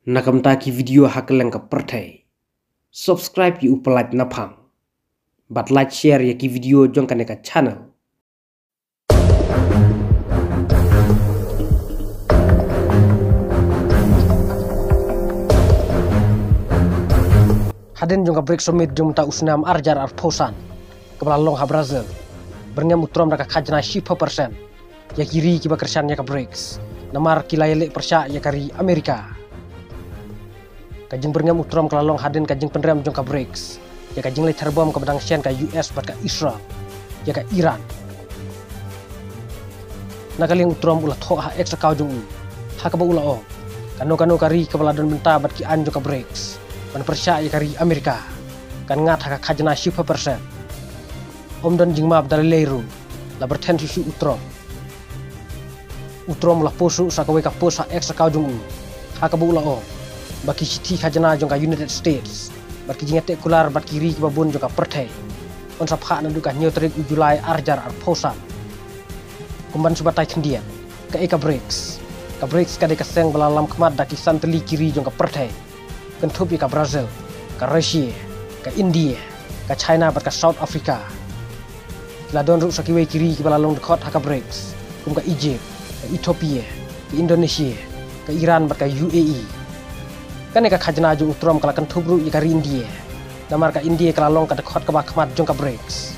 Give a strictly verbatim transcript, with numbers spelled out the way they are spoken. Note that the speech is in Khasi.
Na ka bynta ki video ha kylleng ka pyrthei, subscribe ïa u Palat Naphang bad like share ïa ki video jong kane ka channel. Hadien jong ka BRICS Summit jong mynta u snem ar hajar arphew san, kaba la long ha Brazil, byrngem u Trump da ka khajna shiphew percent ïa ki ri kiba kyrshan ïa ka BRICS, namar ki la ïaleh pyrshah ïa ka ri Amerika. Ka jingbyrngem u Trump ka la long hadien ka jingpynrem jong ka BRICS ïa ka jingleit therbom kaba dang shen ka U S bad ka Israel ïa ka Iran. Na ka liang u Trump u la thoh ha X account jong u, ha kaba u la ong, kano kano ka ri kaba la don bynta bad ki aiñ jong ka BRICS ban pyrshah ïa ka ri Amerika, kan ngat ha ka khajna shiphew percent. Ym don jingmap da lei lei ruh, la byrthen shuh shuh u Trump. U Trump u la post ruh sa kawei ka post ha X account jong u, ha kaba u la ong ba ki shithi khajna jong ka United States bad ki jingïateh kular bad ki ri kiba bun jong ka pyrthei yn sa phah naduh ka hynñiew tarik u July ar hajar arphew san. Kumban shu batai khyndiat, kaei ka BRICS? Ka BRICS ka dei ka seng ba la lam khmat da ki san tylli ki ri jong ka pyrthei, kynthup ïa ka Brazil, ka Russia, ka India, ka China bad ka South Africa. Ki la don ruh sa kiwei ki ri kiba la long dkhot ha ka BRICS, kum ka Egypt, ka Ethiopia, ka Indonesia, ka Iran bad ka U A E. Kane ka khajna jong u Trump ka la kynthup ruh ïa ka ri India, namar ka India ka la long ka dkhot kaba khmat jong ka BRICS.